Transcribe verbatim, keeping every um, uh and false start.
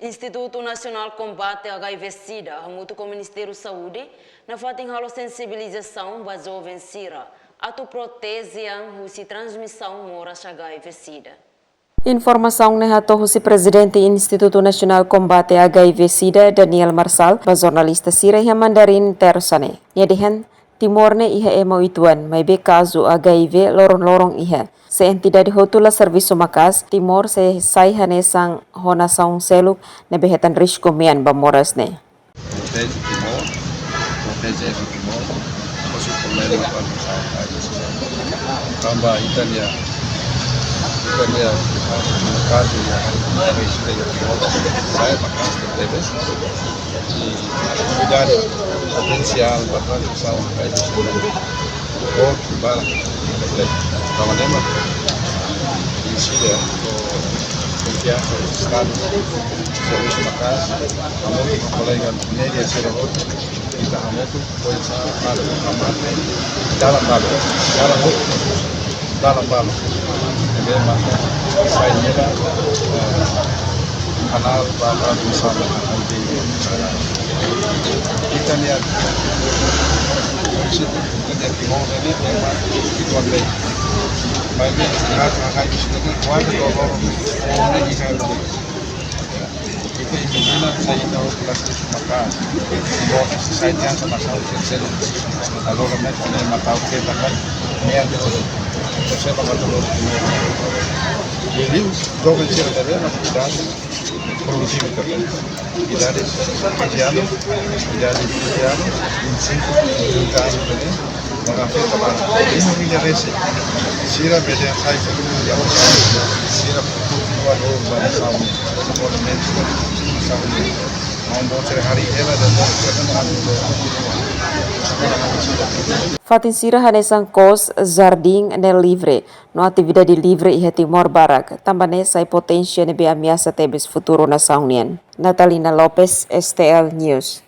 Institutu Nasionál Kombate H I V SIDA hamutuk ho Ministériu Saúde nafatin halo sensibilizasaun ba joven sira atu proteje an husi transmisaun moras H I V SIDA. Informasaun ne'e hato'o husi Prezidente Institutu Nasionál Kombate H I V SIDA, Daniel Marçal, ba jornalista sira iha Mandarin Tersa ne'e. Nia dehan, Timor ne'e iha ema uitoan, maibé kazu H I V loron-loron iha. Se entidade hotu la servisu maka'as, Timor sei sai hanesan ho nasaun seluk ne'ebé hetan risku mean ba moras ne'e. Proteje Timor, proteje ema Timor, husi problema ba nasaun H I V. Tanba ita-nia, ita-nia, ah, kazu iha H I V SIDA iha Timor sai maka'as tebes. I atividade potensiál ba transmisaun H I V SIDA. Tanba ne'e mak, ida-ne'e mak, ida-ne'e mak, Estadu, servisu maka'as, hamutuk ho kolega média sira hotu, ita hamutuk, pois, para, para, dalan balu, dalan hotu, dalan balu. Ida-ne'e mak, sai mera, eh, kanál ba, ba, ba, ita-nia, ita-nia Timor ne'e, ne'e mak, ita-nia, maibé, ita-nia, ita-nia, kuandu dolor, ne'e, ita-nia, ita imajina, se ita hotu la servisu maka'as, ita sai hanesan nasaun seluk, agora mesmu ne'e mak tau ke, ne'e, ita sei ba dolor. Jadi, joven sira ne'ebé, na verdade, produtivu também. Idade vinte anos, idade vinte anos, vinte e cinco, trinta anos também, não afeta mais. Mesmo minha vez, sira bele sai, sira continua no organização, desenvolvimento, saúde. Não vou ser hari ela, não vou ser hari ela. Fatin sira hanesan kos, jardín ne'e livre, no atividade livre iha Timor barak, tanba ne'e sai poténsia ne'ebé ameasa tebes futuru nasaun nian. Natalina Lopes, S T L News.